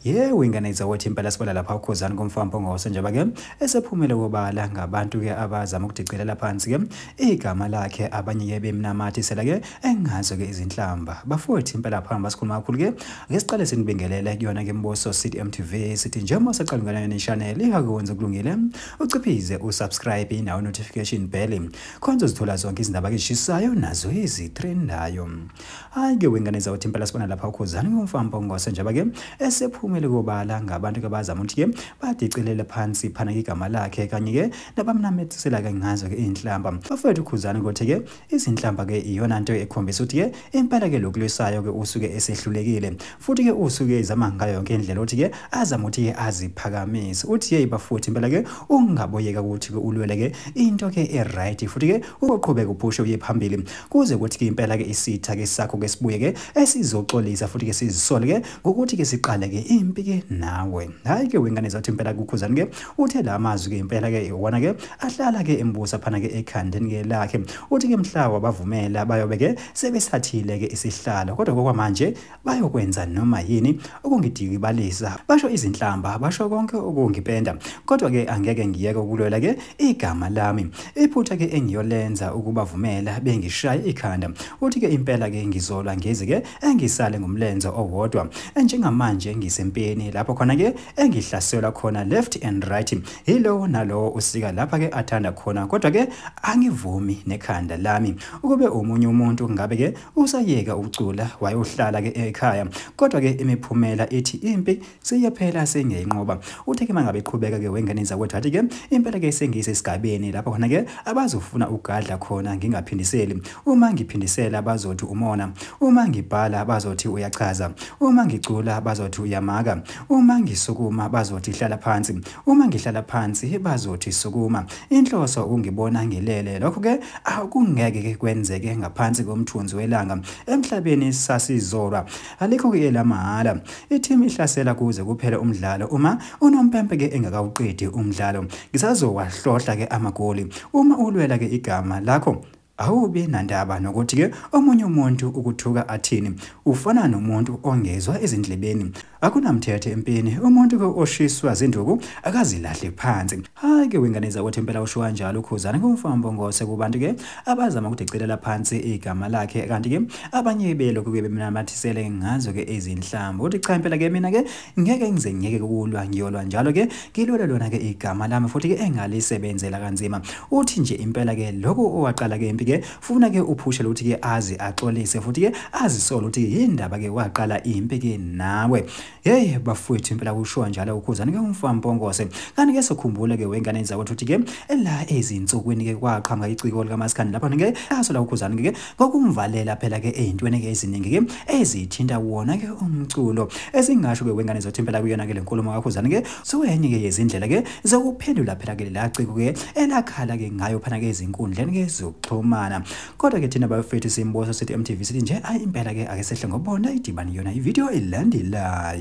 Yebo, ingane zakwethu impela sibala lapha uKhuzani komfana Mpongose njengoba ke esephumele kobala ngabantu ke abazama ukudicelela phansi ke igama lakhe, abanye ke bemnamathisela ke engazo ke izinhlamba. Bafowethu impela phamba sikhuluma kakhulu ke, ake siqale sinibingelele kuyona ke Mboso City MTV, sithi njengoba saqala ngana ne channel ihakwenza kulungile uciphize usubscribe nawo notification bell khonzo zithola zonke izindaba ezishisayo nazo ezitrendayo. Hayi ke wengane zakwethu impela sibona lapha uKhuzani komfana Mpongose njengoba ke esephumele kobala ngabantu abazama ukuthi ke badicelele phansi phana igama lakhe kanye ke nabamnamathisela ke ngazo ke inhlamba. Bafowethu uKhuzani ukuthi ke izinhlamba ke iyona nto ekhombisa ukuthi ke impela ke lokulwisayo ke usuke esehlulekile, futhi ke usuke ezama ngayo yonke indlela ukuthi ke azama ukuthi ke aziphakamise. Uthi hey bafowethu impela ke ungaboyeka ukuthi ke ulwele ke into ke e-right, futhi ke uqhubeke uphushe uye phambili kuze kuthi ke impela ke isitha ke sakho ke sibuye ke esizoxolisa futhi ke sizisole ke ngokuthi ke siqale ke impi ke nawe. Hayi ke wengane zathi impela kuKhuzani ke uthe la mazwi ke impela ke iwona ke ahlala ke embusa phana ke ekhandeni ke lakhe. Uthi ke mhla wabavumela bayobe ke sebesathile ke isihlalo, kodwa okwamanje bayokwenza noma yini ukungidikibalisa, basho izinhlamba, basho konke ukungipenda, kodwa ke angeke ngiyeke ukulwela ke igama lami. Iphutha ke engiyolenza ukubavumela bengishaya ikhanda. Uthi ke impela ke ngizolwa ngeze ke engisale ngomlenze owodwa. Njengamanje ngisempeni lapho khona ke engihlaselwa khona left and right, yilo nalowo usika lapha ke athanda khona, kodwa ke angivumi nekhanda lami. Ukube omunye umuntu ngabe ke usayeka ucula wayohlala ke ekhaya, kodwa ke imiphumela ithi impi siyaphela sengiyinqoba. Uthe ke mangabe iqhubeka ke wengane zakwethu athi ke impela ke sengise esigabeni lapho khona ke abazofuna ugadla khona ngingaphindiseli. Uma ngiphindisela bazothi umona, uma ngibhala bazothi uyachaza, uma ngicula bazothi uyamaka, uma ngisukuma bazothi hlala phansi, uma ngihlala phansi bazothi sukuma. Inhloso ungibona ngilele, lokho ke akungeke ke kwenzeke ngaphansi komthunzi welanga. Emhlabeni sasizolwa, alikho ke lamahhala. Iteam ihlasela kuze kuphele umdlalo uma unompempe ke engakawuqedi umdlalo. Ngisazowahlohla ke amagoli. Uma ulwela ke igama lakho awubi nandaba nokuthi ke omunye umuntu ukuthuka athini, ufana nomuntu ongezwa ezindlebeni. Akunamthetho empini, umuntu ke oshiswa zinduku akazilahle phansi. Hayi ke wengane zakwethu impela usho kanjalo uKhuzani kumfana Mpongose kubantu ke abazama ukudicelela phansi igama lakhe, kanti ke abanye belokhu ke bemnamathisele ngazo ke izinhlamba. Uthi cha impela ke mina ke ngeke ngize ngiyeke ukulwa, ngiyolwa njalo ke ngilwele lona ke igama lami futhi ke engalisebenzela kanzima. Uthi nje impela ke lokho owaqala ke impi ke funa ke uphushe ukuthi ke azi axolise futhi ke azisole ukuthi yindaba ke waqala impi ke nawe. Hey bafowethu impela kusho njalo uKhuzani ke umfana Mpongose. Kanti ke sokhumbula ke wengane zakwethu ukuthi ke la ezinsukwini ke kwaqhamuka iciko likaMaskandi lapho ke asola uKhuzani ke ngokumvalela phela ke ezintweni ke eziningi ke ezithinta wona ke umculo. Esingasho ke wengane zakwethu impela kuyona ke lenkulumo kaKhuzani ke soyenye ke yezindlela ke zokuphendula phela ke la ciko ke elakhala ke ngayo phana ke ezinkundleni ke zokuxhumana. Kodwa ke thina bafethu Simboso City MTV sithi nje ayi impela ke ake sehle ngobona idibani yona ivideo elandelayo.